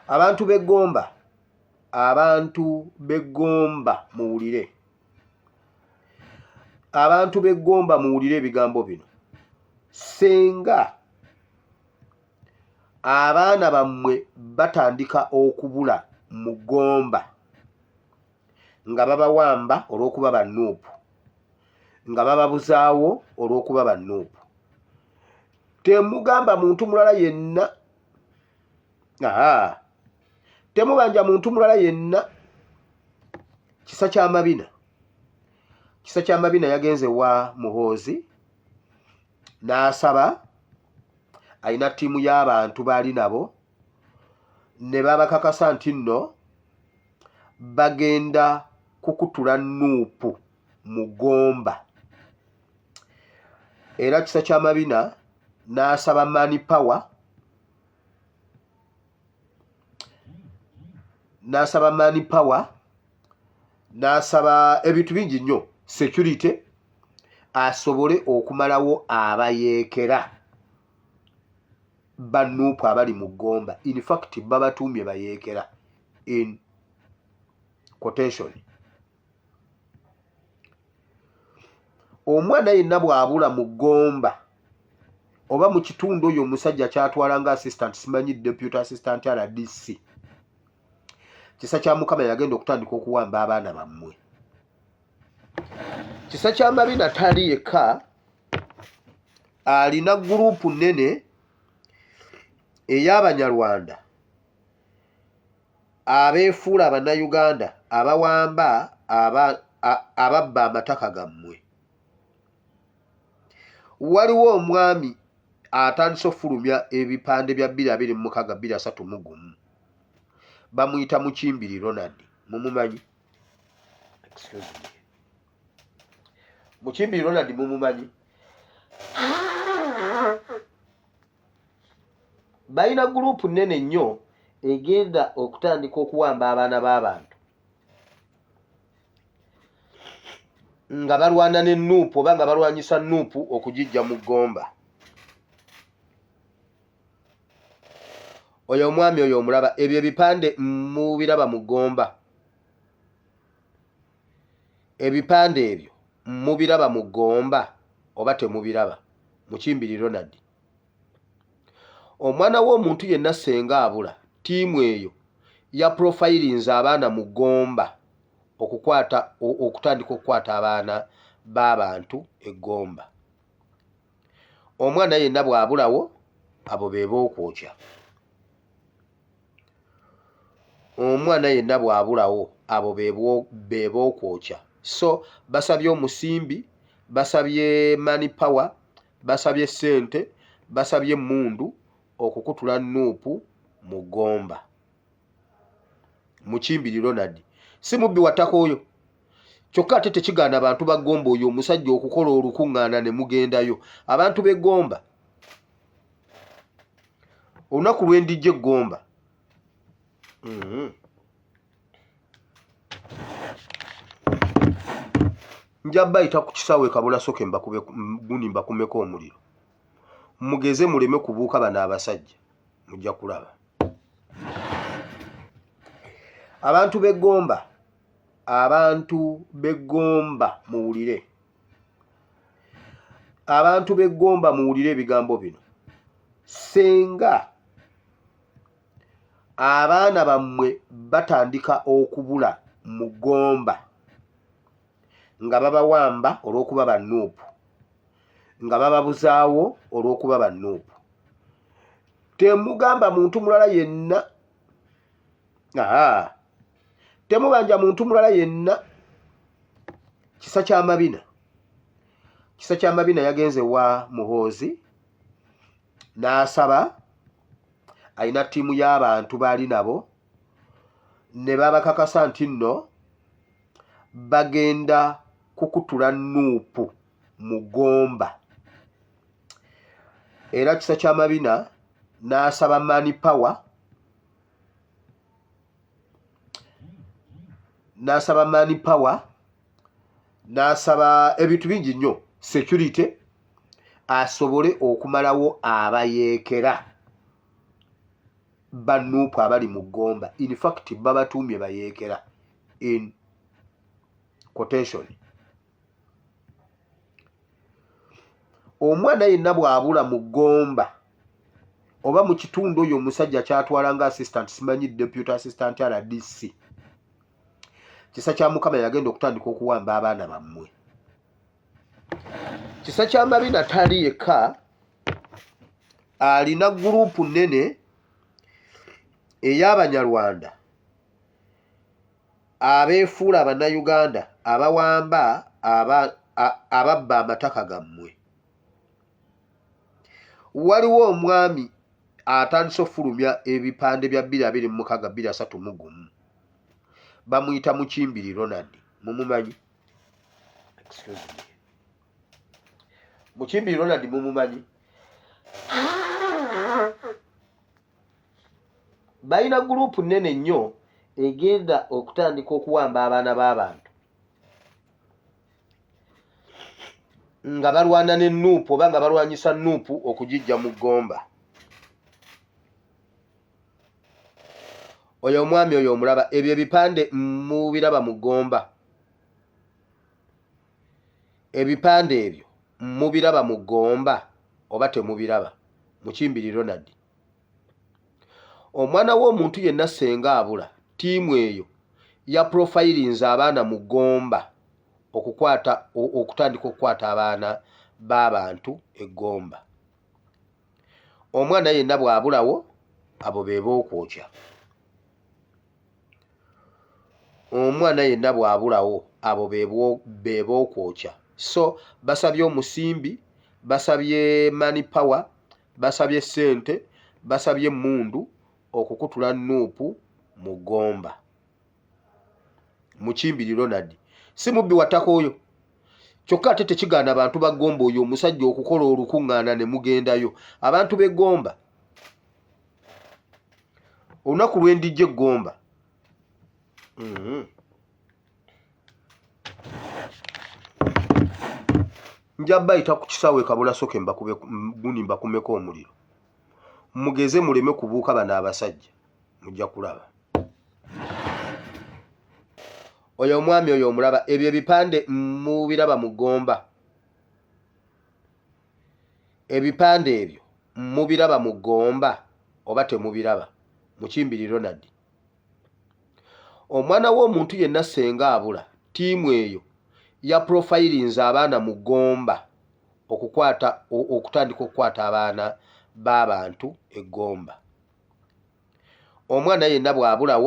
Abantu b'e Gomba, abantu b'e Gomba muwulire. Abantu b'e Gomba muwulire ebigambo bino. Ssenga abaana bammwe batandika okubula mu Gomba nga babawamba olw'okuba ba Nup, nga bababuzaawo olw'okuba ba Nup. Temugamba muntu mulala yenna Aha. Temubanja muntu mulala yenna kisa kya mabina. Kisa kya mabina yagenze wa Muhoozi n'asaba alina ttiimu y'abantu baali nabo ne babakakasa nti nno bagenda kukutula nuupu mu Gomba era kisa kya mabina n'asaba mani power n'asaba mani power n'asaba ebintu bingi nnyo security asobole okumalawo abayeekera ba nuupu abali mu ggomba in fact babatuumye bayeekera in quotation Omwana yenna bw'abula mu Gomba oba mu kitundu oyo omusajja kyatwala nga assistant simanyi deputy assistant RDC kisa kya Mukama yagenda okutandika okuwamba abaana bammwe. Kisa kya Mabina tali yekka alina gurupu nnene ey'Abanyarwanda abeefuula Abannayuganda abawamba ababba amataka gammwe. Waliwo omwami atandise okufulumya ebipande bya 2026 2031 bamuyita Mukimbiri Ronald mumumanyi? Excuse me. Mukimbiri Ronald mumumanyi? Balina guluupu nnene nnyo egenda okutandika okuwamba abaana b'abantu nga balwana ne nuupu oba nga balwanyisa nuupu okugijja mu ggomba. Oyo omwami oyo omulaba ebyo ebipande mubiraba mu ggomba ebipande ebyo mubiraba mu ggomba oba temubiraba Mukimbiri Ronald. Omwana w'omuntu yenna ssenga abula, ttiimu eyo ya profilinze abaana mu Gomba okukwata okutandika okukwata abaana b'abantu e Gomba. Omwana yenna bw'abulawo abo be b'okwokya. Omwana yenna bw'abulawo abo be b'okwokya. So basabye omusimbi, basabye money power Basabye ssente, basabye emmundu okukutula Nup mu Gomba. Mukimbiri Ronald si mubbi wa ttaka oyo? Kyokka ate tekigaana bantu ba Gomba oyo omusajja okukola olukuŋŋaana ne mugendayo. Abantu b'e Gomba olunaku lwe ndijja e Gomba mm. Nja bayita ku kisaawe kabulasoke mbakube gundi mbakumeko omuliro mugeze muleme kubuuka bano abasajja mujja kulaba abantu b'eggomba abantu b'eggomba muwulire abantu b'eggomba muwulire ebigambo bino senga Abaana bammwe batandika okubula mu Gomba nga babawamba olw'okuba ba Nup, nga bababuzaawo olw'okuba ba Nup. Temugamba muntu mulala yenna, aha, temubanja muntu mulala yenna kisa kya Mabina. Kisa kya Mabina yagenze wa Muhoozi n'asaba alina ttiimu y'abantu baali nabo ne babakakasa nti nno bagenda kukutula nuupu mu Gomba era kisa kya Mabina n'asaba mani power n'asaba mani power n'asaba ebintu bingi nnyo security asobole okumalawo abayeekera ba Nuupu abali mu Gomba. In fact babatuumye bayeekera in quotation. Omwana yenna bw'abula mu Gomba oba mu kitundu oyo omusajja kyatwala nga assistant simanyi deputy assistant RDC, kisa kya Mukama yagenda okutandika okuwamba abaana bammwe. Kisa kya Mabina tali yekka, alina gurupu nnene ey'Abanyarwanda abeefuula Abannayuganda abawamba ababba amataka gammwe. Waliwo omwami atandise okufulumya ebipande bya 2026 2031, bamuyita Mukimbiri Ronald, mumumanyi? Excuse me. Mukimbiri Ronald mumumanyi? Balina gurupu nnene nnyo egenda okutandika okuwamba abaana b'abantu nga balwana ne Nuupu oba nga balwanyisa Nuupu okugijja mu ggomba. Oyo omwami oyo omulaba, ebyo ebipande mubiraba mu ggomba, ebipande ebyo mubiraba mu ggomba oba temubiraba? Mukimbiri Ronald, omwana w'omuntu yenna ssenga abula, ttiimu eyo ya profilinze abaana mu ggomba okukwata okutandika okukwata abaana b'abantu e Ggomba. Omwana yenna bw'abulawo abo be b'okwokya. Omwana yenna bw'abulawo abo be b'okwokya. So basabye omusimbi, basabye money power, basabye ssente, basabye emmundu okukutula Nuupu mu Ggomba. Mukimbiri Ronald si mubbi wa ttaka oyo, kyokka ate tekigaana bantu ba Ggomba oyo omusajja okukola olukuŋŋaana ne mugendayo. Abantu b'e Ggomba, olunaku lwe ndijja e Ggomba nja bayita ku kisaawe e Kabulasoke mbakube gundi mbakumeko omuliro, mugeze muleme kubuuka bano abasajja, mujja kulaba. Oyo omwami oyo omulaba, ebyo ebipande mubiraba mu Ggomba, ebipande ebyo mubiraba mu Ggomba oba temubiraba? Mukimbiri Ronald, omwana w'omuntu yenna ssenga abula, ttiimu eyo ya profilinze abaana mu Ggomba okukwata okutandika okukwata abaana b'abantu e Ggomba. Omwana yenna bw'abulawo.